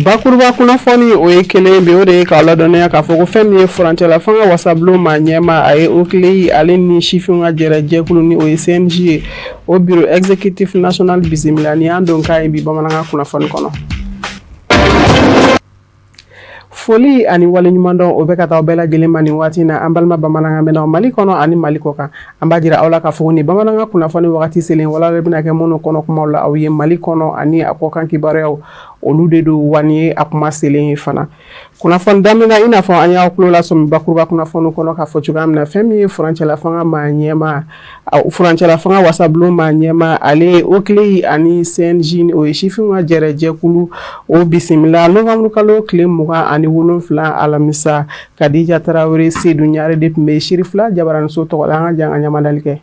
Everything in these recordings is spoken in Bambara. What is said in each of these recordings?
Bakuruba kunnafoni o ye kelen bi, o de ye k'a ladɔnniya k'a fɔ ko fɛn min ye furancɛla fanga wasabulon maa ɲɛmaa, a ye OCLEI ale ni sifinw ka jɛrɛjɛkulu ni o ye CNJ ye, o bureau exécutif national bisimila. Ni y'an don k'a ye bi bamanankan kunnafoni kɔnɔ. Foli ani waleɲumandɔn o bɛ ka taa bɛɛ lajɛlen ma nin waati na, an balima bamanankan mɛnnaw Mali kɔnɔ ani Mali kɔ kan. An b'a jira aw la k'a fɔ ni bamanankan kunnafoni wagati selen, walawalali bɛna kɛ minnu kɔnɔ kumaw la aw ye Mali kɔnɔ ani a kɔkan kibaruyaw, olu de don. Wa ni ye a kuma selen ye fana kunnafoni daminɛ, i n'a fɔ an y'aw tulo lasɔmi bakuruba kunnafoni kɔnɔ k'a fɔ cogoya min na, fɛn min ye furancɛla fanga maa ɲɛmaa, furancɛla fanga wasabulon maa ɲɛmaa, ale ye OCLEI ani CNJ, o ye sifinw ka jɛrɛjɛkulu, o bisimila novembre kalo tile 27 alamisa. Kadija Tarawele Sedu Ɲare de tun bɛ Sirifila Jabaraniso tɔgɔ la. An ka jan ka ɲamadali kɛ.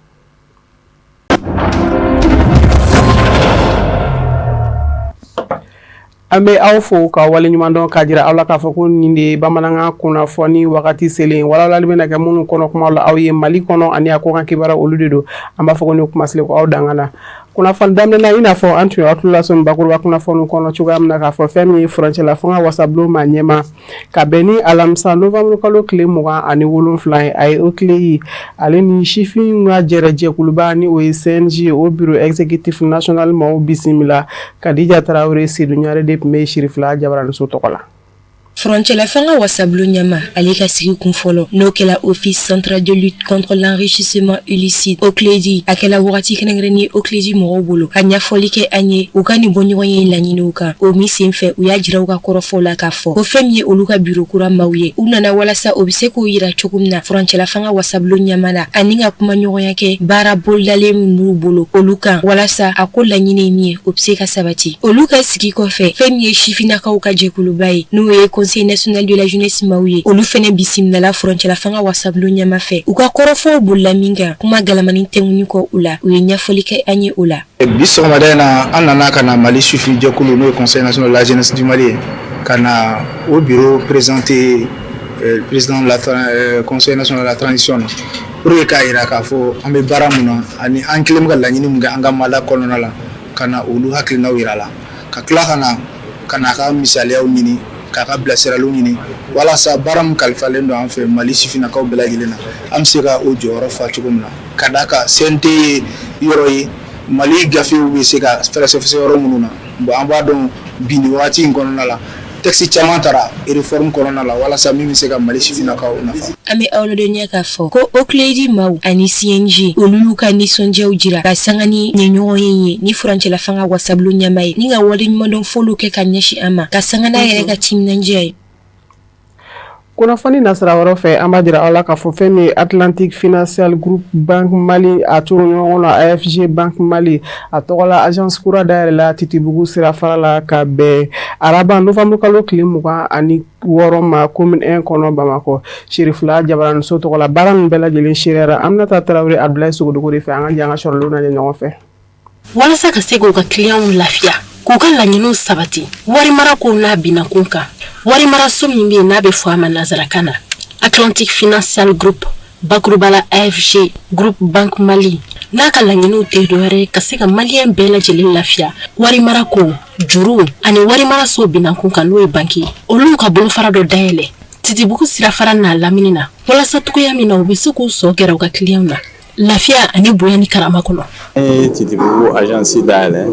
An bɛ aw fo ka waleɲumandɔn k'a jira aw la k'a fɔ ko nin de ye bamanankan kunnafoni wagati selen, walawalali bɛna kɛ minnu kɔnɔ kuma la aw ye Mali kɔnɔ ani a kɔkan kibaruya, olu de don. An b'a fɔ ko ni kuma selen ko aw danga na. Kunnafoni daminɛ na, i n'a fɔ an tun y'aw tulo lasɔmi bakuruba kunnafoni kɔnɔ cogoya min na k'a fɔ fɛn min ye furancɛla fanga wasabulon maa ɲɛmaa, ka bɛn ni alamisa novembre kalo tile 27 ye, a ye OCLEI ale ni sifinw ka jɛrɛjɛkuluba ni o ye CNJ, o bureau exécutif national maaw bisimila. Kadija Tarawele Sedu Ɲare de tun bɛ Sirifila Jabaraniso tɔgɔ la. Furancɛla fanga wasabulon ɲɛmaa, ale ka sigi kun fɔlɔ, n'o kɛla Office central de lutte contre l'enrichissement illicite, OCLEDI, a kɛla wagati kɛrɛnkɛrɛnnen ye OCLEDI mɔgɔw bolo ka ɲɛfɔli kɛ an ye u ka nin bɔɲɔgɔnye laɲiniw kan. O min senfɛ, u y'a jira u ka kɔrɔfɔw la k'a fɔ ko fɛn min ye olu ka biro kura maaw ye, u nana walasa o bɛ se k'u yira cogo min na furancɛla fanga wasabulon ɲɛmaa la, ani ka kumaɲɔgɔnya kɛ baara bolodalen min b'u bolo olu kan, walasa a ko laɲini ye min ye, o bɛ se ka sabati. Olu ka sigi kɔfɛ, fɛn min ye sifinnakaw ka jɛkuluba ye, n'o ye Conseil national de la jeunesse maaw ye, olu fɛnɛ bisimilala furancɛla fanga wasabulon ɲɛmaa fɛ. U ka kɔrɔfɔw bolila min kan, kuma galamani tɛŋuni kɔ u la, u ye ɲɛfɔli kɛ an ye o la. Bi sɔgɔmada in na, an nana ka na Mali sifin jɛkulu, n'o ye Conseil national de la jeunesse du Mali ye, ka na o bureau présenter président de la Conseil national de la transition na, pour que k'a jira k'a fɔ an bɛ baara mun na ani an kɛlen bɛ ka laɲini min kɛ an ka mandat kɔnɔna la, ka na olu hakilinaw jira a la, ka tila ka na a ka misaliyaw ɲini, k'a ka bilasiraliw ɲini, walasa baara min kalifalen don an fɛ Mali sifinnakaw bɛɛ lajɛlen na, an bɛ se ka o jɔyɔrɔ fa cogo min na, ka d'a kan CNT ye yɔrɔ ye Mali gafew bɛ se ka fɛsɛfɛsɛ yɔrɔ minnu na. Bon, an b'a dɔn bi nin wagati in kɔnɔna la, texte caman taara réforme kɔnɔna la walasa min bɛ se ka Mali sifinnakaw nafa. An bɛ aw ladɔnniya k'a fɔ ko OCLEDI maaw ani CNJ, olu y'u ka nisɔndiyaw jira ka sanga ni nin ɲɔgɔnye ye ni furancɛla fanga wasabulon ɲɛmaa ye, ni ka waleɲumandɔn foliw kɛ ka ɲɛsin an ma, ka sanga n'a yɛrɛ ka timinandiya ye. Kunnafoni nasira wɛrɛ fɛ, an b'a jira aw la k'a fɔ fɛn min ye Atlantique Financial Group Bank Mali, a turu ɲɔgɔn na AFG Bank Mali, a tɔgɔ la agence kura dayɛlɛla Titibugu sirafara la ka bɛn araba novembre kalo tile 26 ma, commune 1 kɔnɔ, Bamakɔ, Sirifila Jabaraniso tɔgɔ la. Baara ninnu bɛɛ lajɛlen seereyara Aminata Tarawele Abdoulaye Sogodogo de fɛ. An ka jɛ an ka sɔrɔlenw lajɛ ɲɔgɔn fɛ. Walasa ka se k'u ka kiliyanw lafiya, k'u ka laɲiniw sabati warimara kow n'a binakun kan, warimaraso min bɛ yen n'a bɛ fɔ a ma nansarakan na Atlantique Financial Group, bakuruba la AFG Group Bank Mali, n'a ka laɲiniw tɛ dɔwɛrɛ ye ka se ka maliyɛn bɛɛ lajɛlen lafiya warimara ko, juru ani warimaraso binakun kan, n'o ye banki ye, olu ka bolofara dɔ dayɛlɛ Titibugu sirafara n'a lamini na, walasa cogoya min na u bɛ se k'u sɔ gɛrɛ u ka kiliyanw na lafiya ani bonya ni karama kɔnɔ. An ye Titibugu agence dayɛlɛ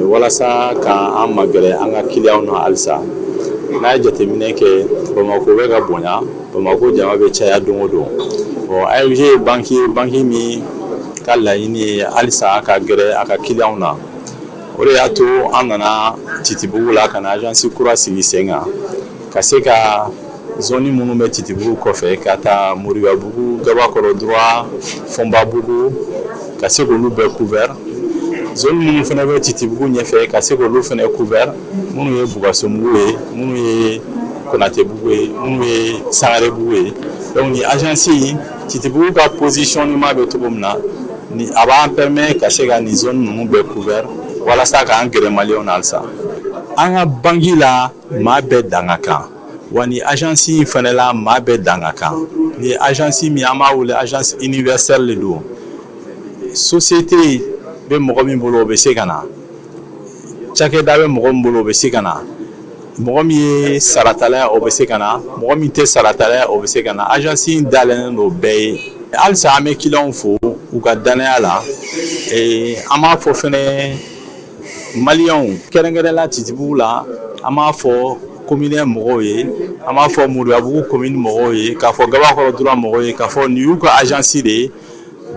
walasa ka an magɛrɛ an ka kiliyanw na halisa. N'a ye jateminɛ kɛ, Bamakɔ bɛ ka bonya, Bamakɔ jama bɛ caya don o don. Bon, AFG ye banque ye, banque min ka laɲini ye halisa ka gɛrɛ a ka kiliyanw na. O de y'a to an nana Titibugu la ka na agence kura sigi sen kan, ka se ka zone minnu bɛ Titibugu kɔfɛ, ka taa Moribabugu, Gabakɔrɔ droit, Fɔnbabugu, ka se k'olu bɛɛ couvert. Zone minnu fana bɛ Titibugu ɲɛfɛ, ka se k'olu fana couvert, minnu ye Bugasomugu ye, minnu ye Konatebugu ye, minnu ye Sangarebugu ye. Donc ni agence in, Titibugu ka positionnement bɛ cogo min na, ni a b'an permet ka se ka nin zone ninnu bɛɛ couvert, walasa k'an gɛrɛ maliyɛnw na halisa. An ka banque la, maa bɛɛ dan ka kan wa. Ni agence in fana la, maa bɛɛ dan ka kan. Ni agence min, an b'a wele agence universelle de don. Société bɛ mɔgɔ min bolo, o bɛ se ka na. Cakɛda bɛ mɔgɔ min bolo, o bɛ se ka na. Mɔgɔ min ye saratala ye, o bɛ se ka na. Mɔgɔ min tɛ saratala ye, o bɛ se ka na. Agence in dayɛlɛnnen don bɛɛ ye. Halisa an bɛ clients fo u ka danaya la. An b'a fɔ fɛnɛ maliyɛnw, kɛrɛnkɛrɛnla Titibugu la, an b'a fɔ commune mɔgɔw ye, an b'a fɔ Moribabugu commune mɔgɔw ye, k'a fɔ Gabakɔrɔ Dura mɔgɔw ye, k'a fɔ nin y'u ka agence de ye.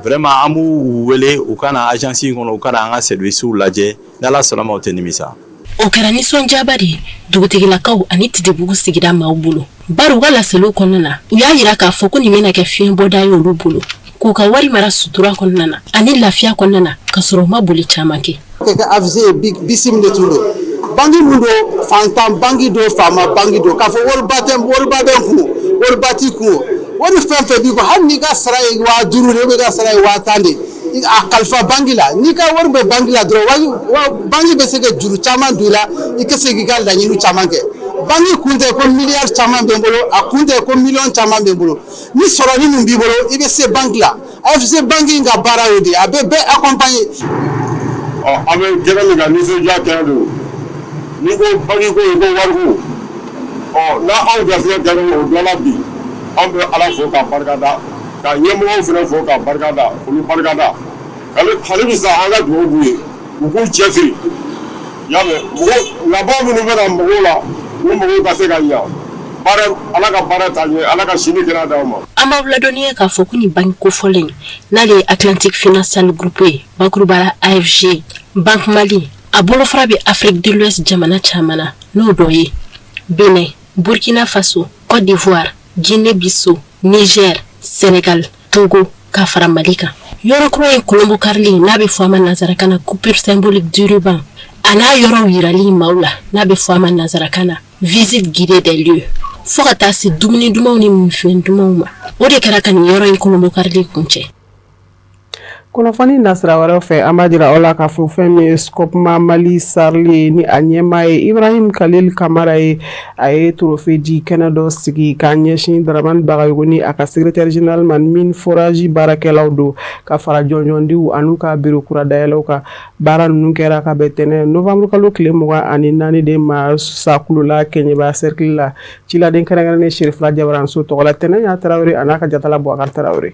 Vraiment, an b'u wele u ka na agence in kɔnɔ, u ka na an ka services lajɛ. N'Ala sɔnna ma, u tɛ nimisa. O kɛra nisɔndiyaba de ye dugutigilakaw ani Titibugu sigida maaw bolo, bari u ka laseliw kɔnɔna na, u y'a jira k'a fɔ ko nin bɛna kɛ fiɲɛbɔda ye olu bolo k'u ka wari mara sutura kɔnɔna na ani lafiya kɔnɔna na, ka sɔrɔ u ma boli caman kɛ. Kɛ AFG bisim de tun don, banki mun don, fantan banki don, faama banki don, k'a fɔ wariba tɛ, wariba bɛ n kun, wariba t'i kun, wari fɛn fɛn b'i kun, hali n'i ka sara ye 5000 de ye, ou bien i ka sara ye 10,000 de ye, a kalifa banki la. N'i ka wari bɛ banki la dɔrɔn, banki bɛ se ka juru caman don i la, i ka se k'i ka laɲini caman kɛ. Banki kun tɛ ko miliyari caman bɛ n bolo, a kun tɛ ko miliyɔn caman bɛ n bolo. Ni sɔrɔni min b'i bolo, i bɛ se banki la. AFG banki in ka baara y'o de ye, a bɛ bɛɛ accompagner. Ɔ, an bɛ kɛnɛ min kan, nisɔndiya kɛnɛ don. N'i ko banki ko, i ko wariko. Ɔ, n'a anw garisɛgɛ kɛra o dɔ la bi, anw bɛ Ala fo k'a barikada, ka ɲɛmɔgɔw fana fo k'a barikada, olu barikada. Hali bi sa, an ka dugawu b'u ye, u k'u cɛsiri. I y'a mɛn, mɔgɔ laban minnu bɛna mɔgɔw la, u mɔgɔw ka se ka ɲa. Baara, Ala ka baara taa ɲɛ, Ala ka sini kɛnɛya d'aw ma. An b'aw ladɔnniya k'a fɔ ko nin banki kofɔlen, n'ale ye Atlantique Financial Group ye, bakuruba la AFG Banque Mali, a bolofara bɛ Afrique de l'Ouest jamana caman na, n'o dɔ ye Benin, Burkina Faso, Côte d'Ivoire, Guinée Bissau, Niger, Sénégal, Togo, ka fara Mali kan. Yɔrɔ kura ye kolonbokarili, n'a bɛ fɔ a ma nansarakan na coupure symbolique du ruban, a n'a yɔrɔw yirali maaw la, n'a bɛ fɔ a ma nansarakan na visite guidée des lieux, fo ka taa se dumuni dumanw ni minfɛn dumanw ma, o de kɛra ka nin yɔrɔ in kolonbokarili kuncɛ. Kunnafoni nasira wɛrɛw fɛ, an b'a jira aw la k'a fɔ fɛn min ye SCOPMA Mali SARL ni a ɲɛmaa ye Ibrahim Khalil Kamara ye, a ye trophée di kɛnɛ dɔ sigi k'a ɲɛsin Dramane Bagayogo ni a ka secrétaire général ma, mine forage baarakɛlaw don, ka fara jɔnjɔndiw an'u ka bureau kura dayɛlɛw kan. Baara ninnu kɛra ka bɛn tɛnɛn novembre kalo tile 24 de ma, Sakulola Kɛɲɛba cercle la. Ciladen kɛrɛnkɛrɛnnen Serifila Jabaranso tɔgɔ la, Tɛnɛn Tarawele a n'a ka jatala Boubacar Tarawele.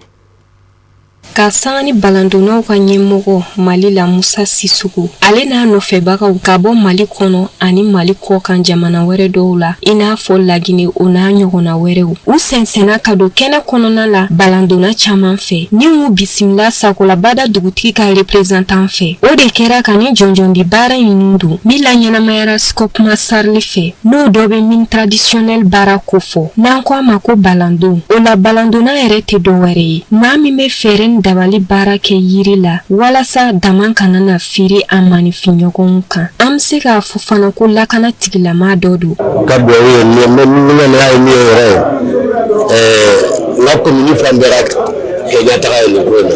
Ka sanga ni balandonnaw ka ɲɛmɔgɔ Mali la, Musa Sisoko, ale n'a nɔfɛbagaw ka bɔ Mali kɔnɔ ani Mali kɔkan jamana wɛrɛ dɔw la, i n'a fɔ Laginɛ, o n'a ɲɔgɔnna wɛrɛw, u sɛnsɛnna ka don kɛnɛ kɔnɔna la balandonna caman fɛ ni y'u bisimila Sakolabada dugutigi ka représentant fɛ. O de kɛra ka ni jɔnjɔndi baara in don min la ɲɛnamayara SCOPMA SARL fɛ, n'o dɔ bɛ mine traditionnelle baara kofɔ, n'an ko a ma ko balandon. O la, balandonna yɛrɛ tɛ dɔ wɛrɛ ye, maa min bɛ fɛɛrɛ ni dabali baara kɛ yiri la walasa dama kana na firi a maninfinɲɔgɔnw kan. An bɛ se k'a fɔ fana ko lakana tigilama dɔ don. Ka dugawu ye min ye, min ye yɛrɛ ye, n ka commune fan bɛɛ ka kɛ ɲɛtaga ye nin ko in na.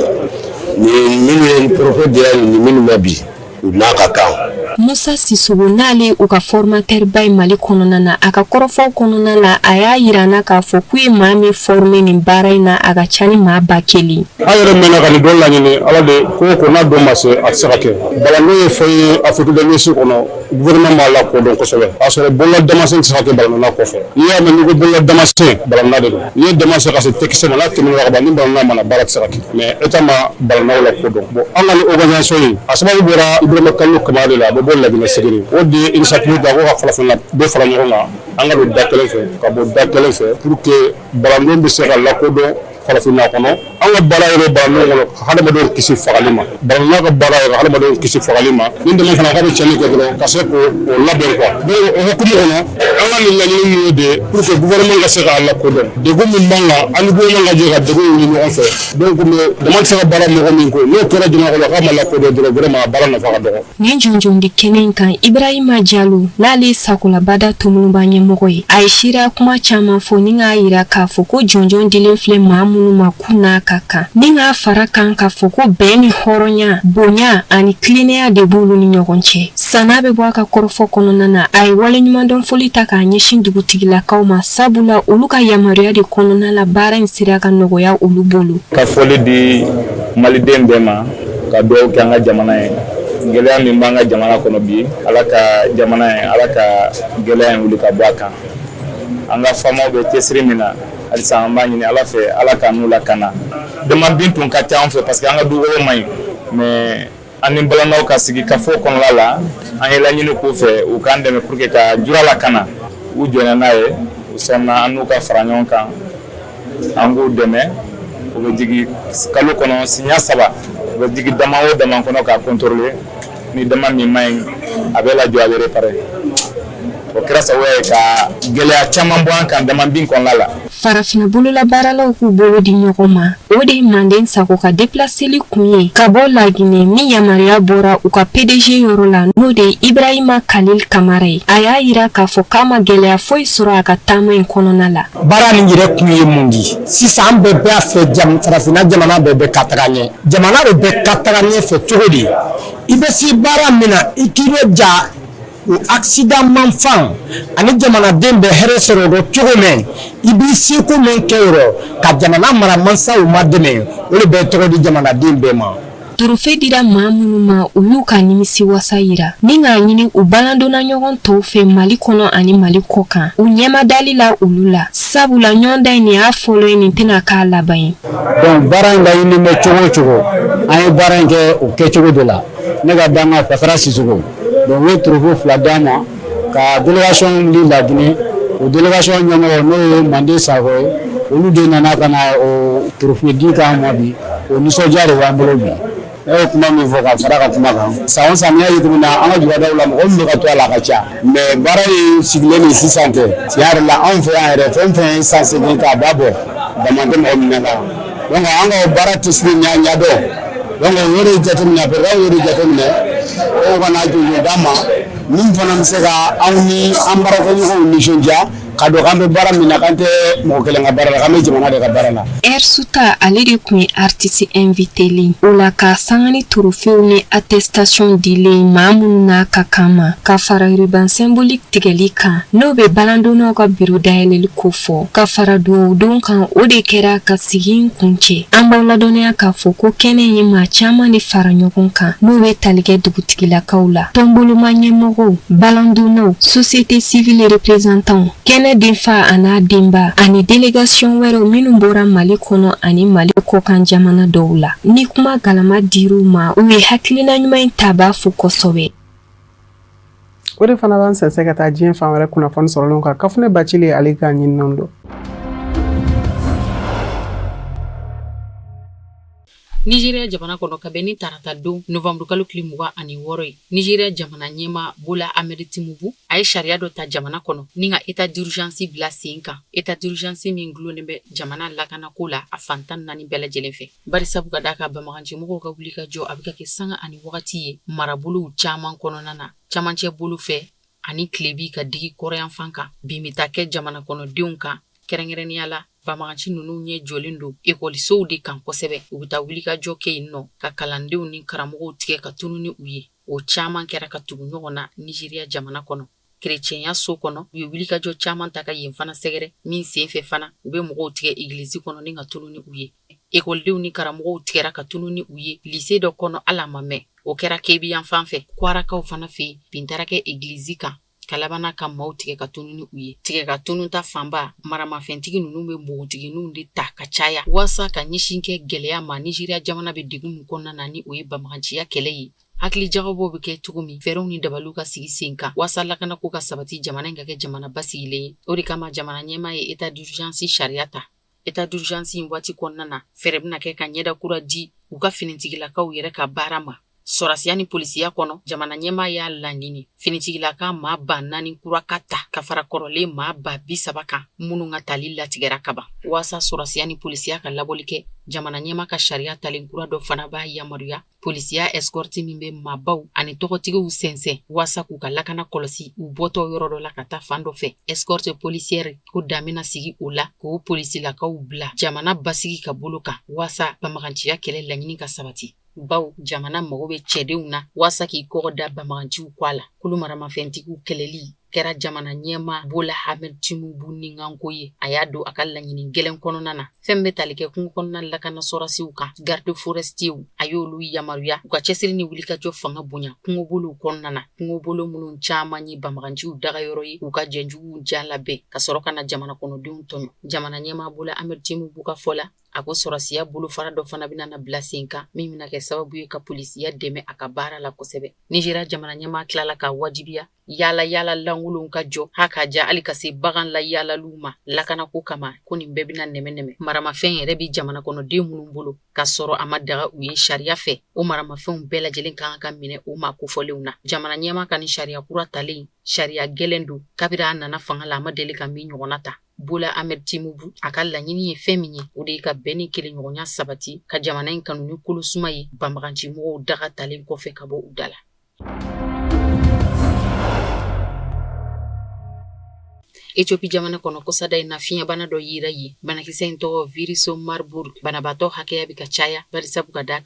Ni minnu ye trophée dira nin minnu ma bi, u n'a ka kan. Musa Sisoko, n'ale u ka formateur ba ye Mali kɔnɔna na, a ka kɔrɔfɔw kɔnɔna la, a y'a yira n na k'a fɔ k'u ye maa min former nin baara in na, a ka ca ni maa 1000. An yɛrɛ mɛnna ka nin dɔn laɲini. Ala de ko ko n'a don ma se, a tɛ se ka kɛ. Balandon ye fɛn ye Afrique de l'Ouest kɔnɔ, gouvernement b'a la kodɔn kosɛbɛ. A sɔrɔ bolola damasen tɛ se ka kɛ balandonna kɔfɛ. N'i y'a mɛn n'i ko bolola damasen, balandonna de don. N'i ye damasen ka se tɛkisɛ ma, n'a tɛmɛna ka ban, ni balandonna mana, baara tɛ se ka kɛ. Mais État ma balandonnaw la kodɔn. Bon, an ka ni organisation in, a sababu bɔra Ibrahima Kalilu Kamara de la, a bɛ bɔ Laginɛ Segere. O de ye initiative ta ko ka farafinna bɛɛ fara ɲɔgɔn kan, an ka don da kelen fɛ, ka bɔ da kelen fɛ, pour que balandon bɛ se ka lakodɔn farafinna kɔnɔ. An ka baara yɛrɛ balandon kɔnɔ, ka hadamadenw kisi fagali ma. Balandonna ka baara yɛrɛ, hadamadenw kisi fagali ma. Ni dɛmɛ fana k'a bɛ tiɲɛni kɛ dɔrɔn, ka se k'o labɛn quoi. Donc o hukumu kɔnɔ, an ka nin laɲini min ye de, pour que gouvernement ka se k'a lakodɔn, degun min b'an kan, an ni gouvernement ka jɛ ka degun wuli ɲɔgɔn fɛ. Donc mais dama tɛ se ka baara mɔgɔ min ko n'o kɛra jamana kɔnɔ k'a ma lakodɔn dɔrɔn, vraiment a baara nafa ka dɔgɔ. Nin jɔnjɔndi kɛnɛ in kan, Ibrahima Jalo, n'ale ye Sakolabada tominuba ɲɛmɔgɔ ye, a ye seereya kuma caman fɔ ni k'a yira k'a fɔ ko jɔnjɔn dilen filɛ maa minnu ma, k'u n'a ka kan, ni k'a fara kan k'a fɔ ko bɛn ni hɔrɔnya, bonya ani tilennenya de b'olu ni ɲɔgɔn cɛ. San'a bɛ bɔ a ka kɔrɔfɔ kɔnɔna na, a ye waleɲumandɔn foli ta k'a ɲɛsin dugutigilakaw ma, sabula olu ka yamaruya de kɔnɔna la baara in sera ka nɔgɔya olu bolo. Ka foli di maliden bɛɛ ma, ka dugawu kɛ an ka jamana ye. Gɛlɛya min b'an ka jamana kɔnɔ bi, Ala ka jamana in, Ala ka gɛlɛya in wuli ka bɔ a kan. An ka faamaw bɛ cɛsiri min na, halisa an b'a ɲini Ala fɛ, Ala ka n'u lakana. Damabin tun ka ca an fɛ parce que an ka dugukolo man ɲi, mais an ni balandaw ka sigi kafo kɔnɔla la, an ye laɲini k'u fɛ u k'an dɛmɛ pour que ka jura lakana. U jɛnna n'a ye, u sɔnna an n'u ka fara ɲɔgɔn kan, an k'u dɛmɛ. U bɛ jigin kalo kɔnɔ siɲɛ 3, u bɛ jigin dama o dama kɔnɔ k'a contrôler. Ni dama min man ɲi, a bɛ lajɔ, a bɛ réparer. O kɛra sababu ye ka gɛlɛya caman bɔ an kan damabin kɔnɔna la. Farafinna bololabaaralaw k'u bolo di ɲɔgɔn ma, o de ye Manden Sako ka depilaseli kun ye ka bɔ Laginɛ, min yamaruya bɔra u ka PDG yɔrɔ la, n'o de ye Ibrahima Kalil Kamara ye. A y'a jira k'a fɔ k'a ma gɛlɛya foyi sɔrɔ a ka taama in kɔnɔna la. Baara nin yɛrɛ kun ye mun di? Sisan an bɛɛ b'a fɛ farafinna jamana bɛɛ bɛ ka taga ɲɛ. Jamana bɛ bɛɛ ka taga ɲɛ fɛ cogo di? I bɛ se baara min na, i k'i bɛ ja o accident man fan ani jamanaden bɛ hɛrɛ sɔrɔ o cogo min, i b'i seko min kɛ yɔrɔ ka jamana mara mansaw ma dɛmɛ, o de bɛ tɔgɔ di jamanaden bɛɛ ma. Trophée dira maa minnu ma, u y'u ka nimisi wasa yira ni k'a ɲini u balandonna ɲɔgɔn tɔw fɛ Mali kɔnɔ ani Mali kɔ kan, u ɲɛmadali la olu la, sabula ɲɔgɔndan in nin y'a fɔlɔ ye, nin tɛna k'a laban ye. Donc baara in laɲini bɛ cogo o cogo, an ye baara in kɛ o kɛcogo de la. Ne ka danga Fasara Sisoko, donc u ye trophée 2 d'an ma ka délégation wuli Laginɛ. O délégation ɲɛmɔgɔ, n'o ye Mande Sakɔ ye, olu de nana ka na o trophée di k'an ma bi. O nisɔndiya de b'an bolo bi. Ne ye kuma min fɔ ka fara ka kuma kan, san o san, n'i y'a ye cogo min na, an ka juradaw la, mɔgɔ min bɛ ka to a la a ka ca, mais baara in sigilen ni sisan tɛ. Tiɲɛ yɛrɛ la, anw fɛ yan yɛrɛ, fɛn fɛn ye san 8 k'a ba bɔ, dama tɛ mɔgɔ min na. Donc an ka baara tɛ sigi ɲɛ ɲɛdɔn. Donc o y'o de jateminɛ, président y'o de jateminɛ, o kana jɔnjɔn d'an ma min fana bɛ se ka anw ni an baarakɛɲɔgɔnw nisɔndiya, ka dɔn k'an bɛ baara min na, k'an tɛ mɔgɔ kelen ka baara la, k'an bɛ jamana de ka baara la. Ersuta, ale de tun ye artiste invité o la, ka sanga ni trophée ni attestation dilen maa minnu n'a ka kan ma, ka fara ruban symbolique tigɛli kan, n'o bɛ balandonnaw ka biro dayɛlɛli ko fɔ, ka fara dugawudon kan, o de kɛra ka sigi in kuncɛ. An b'aw ladɔnniya k'a fɔ ko kɛnɛ ye maa caman de fara ɲɔgɔn kan, n'o bɛ tali kɛ dugutigilakaw la, tɔnboloma ɲɛmɔgɔw, balandonnaw, société civile représentants, kɛnɛ denfa an'a denba, ani délégation wɛrɛw minnu bɔra Mali kɔnɔ ani Mali kɔkan jamana dɔw la. Ni kuma galama dir'u ma, u ye hakilina ɲuman in ta b'a fo kosɛbɛ. O de fana b'an sɛnsɛn ka taa diɲɛ fan wɛrɛ kunnafoni sɔrɔlenw kan. Kafunɛ Bacili, ale ka ɲininiw don. Nigeria jamana kɔnɔ, ka bɛn ni tarata don novembre kalo tile 26 ye, Nigeria jamana ɲɛma Bola Ahmed Tinubu a ye sariya dɔ ta jamana kɔnɔ ni ka état d'urgence bila sen kan, état d'urgence min gulonnen bɛ jamana lakanako la a fan 14 bɛɛ lajɛlen fɛ. Barisabu ka d'a kan banbagancimɔgɔw ka wuli ka jɔ a bɛ ka kɛ sanga ani wagati ye marabolow caman kɔnɔna na, camancɛ bolo fɛ ani tilebi ka digi kɔrɔyanfan kan. Bin bɛ taa kɛ jamana kɔnɔdenw kan, kɛrɛnkɛrɛnnenya la banbagaci ninnu ɲɛ jɔlen don ekɔlisow de kan kosɛbɛ. U bɛ taa wulikajɔ kɛ yen nɔ ka kalandenw ni karamɔgɔw tigɛ ka tunu ni u ye. O caman kɛra ka tugu ɲɔgɔn na Nigeria jamana kɔnɔ. Kerecɛnya so kɔnɔ, u ye wulikajɔ caman ta ka yen fana sɛgɛrɛ, min senfɛ fana u bɛ mɔgɔw tigɛ egilizi kɔnɔ ni ka tunu ni u ye. Ekɔlidenw ni karamɔgɔw tigɛra ka tunu ni u ye lise dɔ kɔnɔ, hali a ma mɛn. O kɛra Kebi yan fan fɛ. Kwarakaw fana fɛ yen, bin taara kɛ egilizi kan ka labanna ka maaw tigɛ ka tunu ni u ye. Tigɛ ka tunu ta fanba, maramafɛntigi ninnu bɛ npogotigininw de ta ka caya waasa ka ɲɛsin kɛ gɛlɛya ma Nigeria jamana bɛ degun min kɔnɔna na, ni o ye banbaganciya kɛlɛ ye. Hakili jagabɔw bɛ kɛ cogo min, fɛɛrɛw ni dabaliw ka sigi sen kan waasa lakanako ka sabati, jamana in ka kɛ jamana basigilen ye. O de kama jamana ɲɛmaa ye état d'urgence sariya ta. État d'urgence in waati kɔnɔna na, fɛɛrɛ bɛna kɛ ka ɲɛda kura di u ka finitigilakaw yɛrɛ ka baara ma. Sɔrɔdasiya ni polisiya kɔnɔ, jamana ɲɛmaa y'a laɲini finitigilaka maa 4000 kura ka ta ka fara kɔrɔlen maa 30.000 kan minnu ka tali latigɛra kaban, waasa sɔrɔdasiya ni polisiya ka labɔli kɛ. Jamana ɲɛmaa ka sariya talen kura dɔ fana b'a yamaruya polisiya escorte min bɛ maabaw ani tɔgɔtigiw sɛnsɛn waasa k'u ka lakana kɔlɔsi u bɔtɔ yɔrɔ dɔ la ka taa fan dɔ fɛ, escorte policière, ko dan bɛna sigi o la k'o polisilakaw bila jamana basigi ka bolo kan waasa banbaganciya kɛlɛ laɲini ka sabati, baw jamana mago bɛ cɛdenw na waasa k'i kɔgɔ da banbaganciw kɔ a la. Kulu maramafɛntigiw kɛlɛli kɛra jamana ɲɛmaa Bola Ahmed Tinubu nikanko ye. A y'a don a ka laɲini gɛlɛn kɔnɔna na, fɛn bɛ tali kɛ kungo kɔnɔna lakana sɔrɔsiw kan, garde forestiers, a y'olu yamaruya u ka cɛsiri ni wulikajɔ fanga bonya kungobolow kɔnɔna na, kungobolo minnu caman ye banbaganciw dagayɔrɔ ye, u ka jɛjuguw ja labɛn ka sɔrɔ ka na jamana kɔnɔdenw tɔɲɔ. Jamana ɲɛmaa Bola Ahmed Tinubu ka fɔ la, a ko sɔrɔsiya bolofara dɔ fana bɛna na bila sen kan min bɛna kɛ sababu ye ka polisiya dɛmɛ a ka baara la kosɛbɛ. Nizeriya jamana ɲɛmaa tilala ka wajibiya yaala yaala lankolonw ka jɔ ha ka ja hali ka se bagan la yaalaliw ma lakanako kama, ko nin bɛɛ bɛna nɛmɛ nɛmɛ maramafɛn yɛrɛ bɛ jamana kɔnɔden minnu bolo ka sɔrɔ a ma daga u ye sariya fɛ, o maramafɛnw bɛɛ lajɛlen kan ka minɛ o maa kofɔlenw na. Jamana ɲɛmaa ka nin sariya kura talen, sariya gɛlɛn don. Kabiri a nana fanga la, a ma deli ka min ɲɔgɔnna ta. Bola Ahmed Tinubu a ka laɲini ye fɛn min ye, o de ye ka bɛn ni kelenɲɔgɔnya sabati, ka jamana in kanu ni kolosuma ye banbagancimɔgɔw daga talen kɔfɛ ka bɔ u da la. Ethiopie jamana kɔnɔ, kɔsada in na, fiɲɛbana dɔ yera yen. Banakisɛ in tɔgɔ virus Marburg. Banabaatɔ hakɛya bɛ ka caya barisabu ka d'a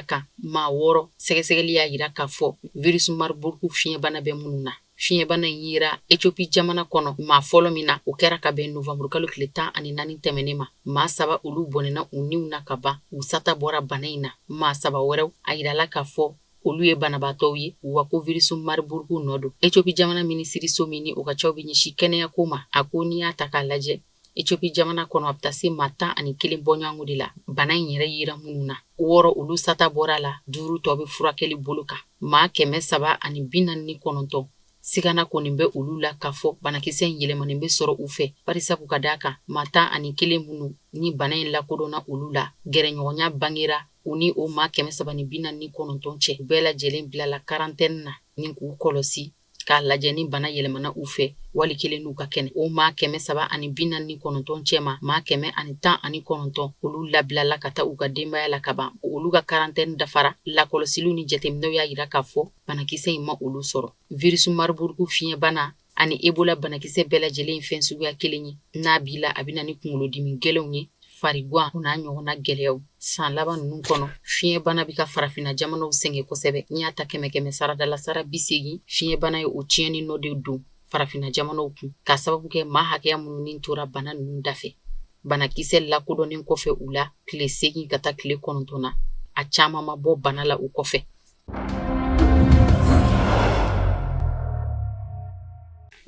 kan maa 6, sɛgɛsɛgɛli y'a yira k'a fɔ virus Marburg fiɲɛbana bɛ minnu na. Fiɲɛbana in yera Ethiopie jamana kɔnɔ maa fɔlɔ min na, o kɛra ka bɛn novembre kalo tile 14 tɛmɛnen ma. Maa 3, olu bɔnɛna u niw na ka ban, u sata bɔra bana in na. Maa 3 wɛrɛw, a yirala k'a fɔ olu ye banabaatɔw ye, wa ko virus Marburg nɔ don. Ethiopie jamana minisiriso min ni o ka caw bɛ ɲɛsin kɛnɛyako ma, a ko n'i y'a ta k'a lajɛ, Ethiopie jamana kɔnɔ, a bɛ taa se maa 11 bɔɲɔgɔnko de la bana in yɛrɛ yera minnu na. 6, olu sata bɔra a la, 5 tɔ bɛ furakɛli bolo kan. Maa 349, sigana kɔni bɛ olu la k'a fɔ banakisɛ in yɛlɛmanen bɛ sɔrɔ u fɛ, barisabu ka d'a kan maa 11 minnu ni bana in lakodɔnna olu la, gɛrɛɲɔgɔnya bangera u ni o maa 349 cɛ. U bɛɛ lajɛlen bilala karantɛni na ni k'u kɔlɔsi k'a lajɛ ni bana yɛlɛmana u fɛ wali kelen n'u ka kɛnɛ. O maa 349 cɛma, maa 119, olu labilala ka taa u ka denbaya la ka ban. Olu ka karantɛni dafara. Lakɔlɔsiliw ni jateminɛw y'a yira k'a fɔ banakisɛ in ma olu sɔrɔ. Virus Marburg fiɲɛbana ani Ebola banakisɛ bɛɛ lajɛlen ye fɛn suguya kelen ye. N'a b'i la, a bɛ na ni kunkolodimi gɛlɛnw ye, farigwan, o n'a ɲɔgɔnna gɛlɛyaw. San laban ninnu kɔnɔ, fiɲɛbana bɛ ka farafinna jamanaw sɛgɛn kosɛbɛ. N'i y'a ta kɛmɛ kɛmɛ sarada la, sara 80, fiɲɛbana ye o tiɲɛni nɔ de don farafinna jamanaw kun, k'a sababu kɛ maa hakɛya minnu ni tora bana ninnu dafɛ. Banakisɛ lakodɔnnen kɔfɛ u la tile 8 ka taa tile 9 na, a caman ma bɔ bana la u kɔfɛ.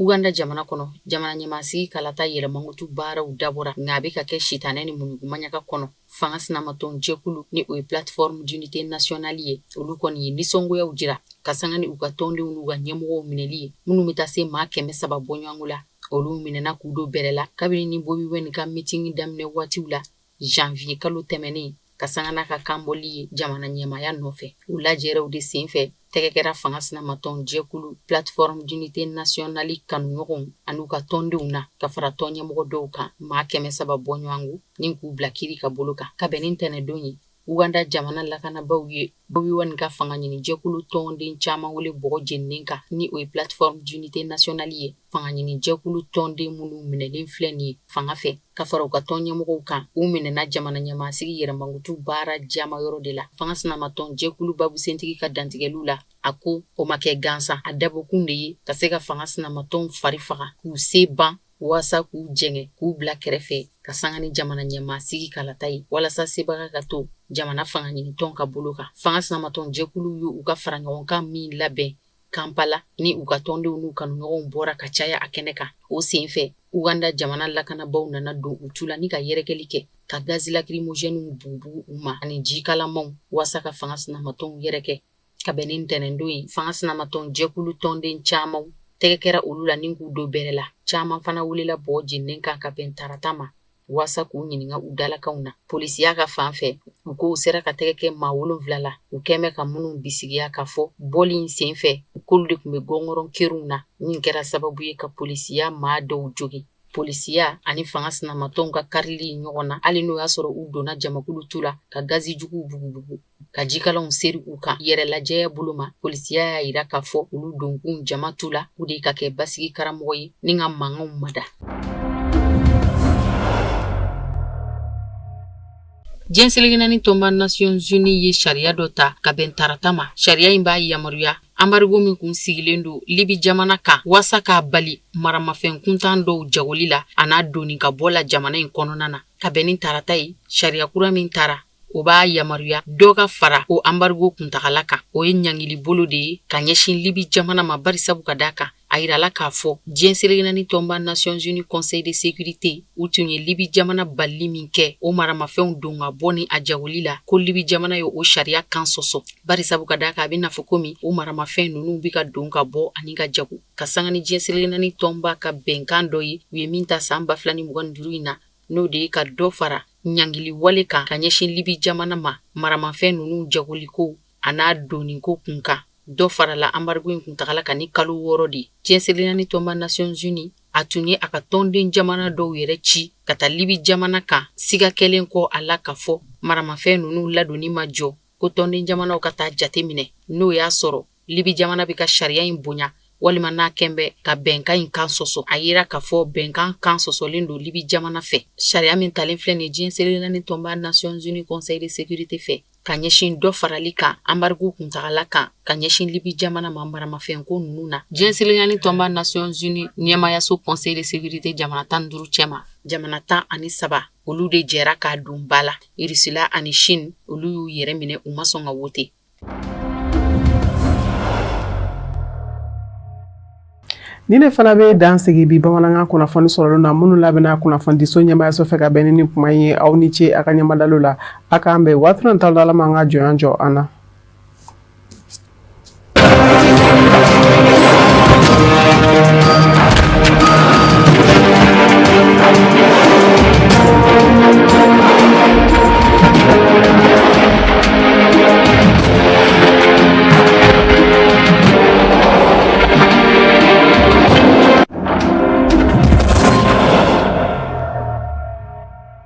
Uganda jamana kɔnɔ, jamana ɲɛmaasigi kalata yɛrɛmankutu baaraw dabɔra, nka a bɛ ka kɛ sitanɛ ni munugumaɲaga kɔnɔ. Fanga sinamatɔn jɛkulu ni o ye Plateforme d'unité nationale ye, olu kɔni ye nisɔngoyaw jira ka sanga ni u ka tɔndenw n'u ka ɲɛmɔgɔw minɛli ye, minnu bɛ taa se maa 300 bɔɲɔgɔnko la. Olu minɛna k'u don bɛrɛ la kabini ni Bobi Wine ka mitingi daminɛ waatiw la janvier kalo tɛmɛnen, ka sanga n'a ka kanbɔli ye jamana ɲɛmaaya nɔfɛ. U lajɛrɛw de senfɛ, tɛgɛ kɛra fanga sinamatɔn jɛkulu Plateforme d'unité nationale kanuɲɔgɔnw an'u ka tɔndenw na, ka fara tɔn ɲɛmɔgɔ dɔw kan, maa 300 bɔɲɔgɔnko, ni k'u bila kiri ka bolo kan. Ka bɛn ni ntɛnɛndon ye, Uganda jamana lakanabaaw ye Bobi Wine ka fanga ɲini jɛkulu tɔnden caman wele bɔgɔ jeninen kan, ni o ye Plateforme d'unité nationale ye. Fanga ɲini jɛkulu tɔnden minnu minɛlen filɛ nin ye fanga fɛ ka fara u ka tɔn ɲɛmɔgɔw kan, u minɛna jamana ɲɛmaasigi yɛrɛmankutu baara jama yɔrɔ de la. Fanga sinamatɔn jɛkulu babusentigi ka dantigɛliw la, a ko o ma kɛ gansan, a dabɔkun de ye ka se ka fanga sinamatɔnw fari faga, k'u se ban, waasa k'u jɛngɛ, k'u bila kɛrɛfɛ ka sanga ni jamana ɲɛmaasigi kalata ye, walasa sebaga ka to jamana fanga ɲinitɔn ka bolo kan. Fanga sinamatɔn jɛkulu ye u ka faraɲɔgɔnkan min labɛn Kampala, ni u ka tɔndenw n'u kanuɲɔgɔnw bɔra ka caya a kɛnɛ kan, o senfɛ Uganda jamana lakanabaw nana don u tu la ni ka yɛrɛkɛli kɛ, ka gazi lacrymogènew bugubugu u ma ani jikalamanw, waasa ka fanga sinamatɔnw yɛrɛkɛ. Ka bɛn ni ntɛnɛndon ye, fanga sinamatɔn jɛkulu tɔnden camanw tɛgɛ kɛra olu la ni k'u don bɛrɛ la. Caman fana welela bɔgɔ jeninen kan ka bɛn tarata ma, waasa k'u ɲininka u dalakanw na. Polisiya ka fan fɛ, u ko u sera ka tɛgɛ kɛ maa 7 la, u kɛn bɛ ka minnu bisigiya k'a fɔ bɔli in sen fɛ k'olu de tun bɛ gɔngɔrɔn kerinw na, min kɛra sababu ye ka polisiya maa dɔw jogin. Polisiya ani fanga sinamatɔnw ka karili ɲɔgɔn na, hali n'o y'a sɔrɔ u donna jamakulu tu la ka gazi juguw bugubugu, ka jikalanw seri u kan yɛrɛ lajɛya bolo ma, polisiya y'a yira k'a fɔ olu donkun jama tu la, o de ye ka kɛ basigi karamɔgɔ ye ni ka mankanw mada. Diɲɛ seleke naani tɔnba Nations Unies ye sariya dɔ ta ka bɛn tarata ma. Sariya in b'a yamaruya Anbarigo min kun sigilen don Libi jamana kan waasa k'a bali maramafɛn kuntan dɔw jagoli la a n'a donni ka bɔ la jamana in kɔnɔna na, ka bɛn ni tarata ye, sariya kura min tara, o b'a yamaruya dɔ ka fara o anbarigo kuntagala kan. O ye ɲangili bolo de ye ka ɲɛsin Libi jamana ma, barisabu ka d'a kan a yirala k'a fɔ diɲɛ seleke naani tɔnba Nations Unies Conseil de sécurité, u tun ye Libi jamana balili min kɛ o maramafɛnw don ka bɔ ni a jagoli la, ko Libi jamana ye o sariya kan sɔsɔ, barisabu ka d'a kan a bɛ n'a fɔ komi o maramafɛn ninnu bɛ ka don ka bɔ ani ka jago, ka sanga ni diɲɛ seleke naani tɔnba ka bɛnkan dɔ ye, u ye min ta san 2025 in na, n'o de ye ka dɔ fara ɲangili wale kan ka ɲɛsin Libi jamana ma maramafɛn ninnu jagoliko a n'a donniko kun kan. Dɔ farala anbarigo in kuntagala kan ni kalo 6 de ye. Diɲɛ seleke naani tɔnba Nations Unies, a tun ye a ka tɔnden jamana dɔw yɛrɛ ci ka taa Libi jamana kan, siga kɛlen kɔ a la k'a fɔ maramafɛn ninnu ladonni ma jɔ, ko tɔnden jamanaw ka taa jate minɛ n'o y'a sɔrɔ Libi jamana bɛ ka sariya in bonya walima n'a kɛn bɛ ka bɛnkan in kan sɔsɔ. A yira k'a fɔ bɛnkan kan sɔsɔlen don Libi jamana fɛ. Sariya min talen filɛ nin ye diɲɛ seleke naani tɔnba Nations Unies Conseil de sécurité fɛ ka ɲɛsin dɔ farali kan anbarigo kuntagala kan ka ɲɛsin Libi jamana ma maramafɛnko ninnu na, diɲɛ seleke naani tɔnba Nations Unies ɲɛmayaso Conseil de sécurité jamana 15 cɛma, jamana 13, olu de jɛra k'a don ba la. Irisila ani Chine, olu y'u yɛrɛ minɛ, u ma sɔn ka wote. Nin de fana bɛ dan sigi bi bamanankan kunnafoni sɔrɔlen na minnu labɛnna kunnafonidiso ɲɛmaayaso fɛ ka bɛn ni nin kuma ye. Aw ni ce a ka ɲɛmadalo la. A k'an bɛn waati nata la. Ala m'an ka jɔnya jɔ an na.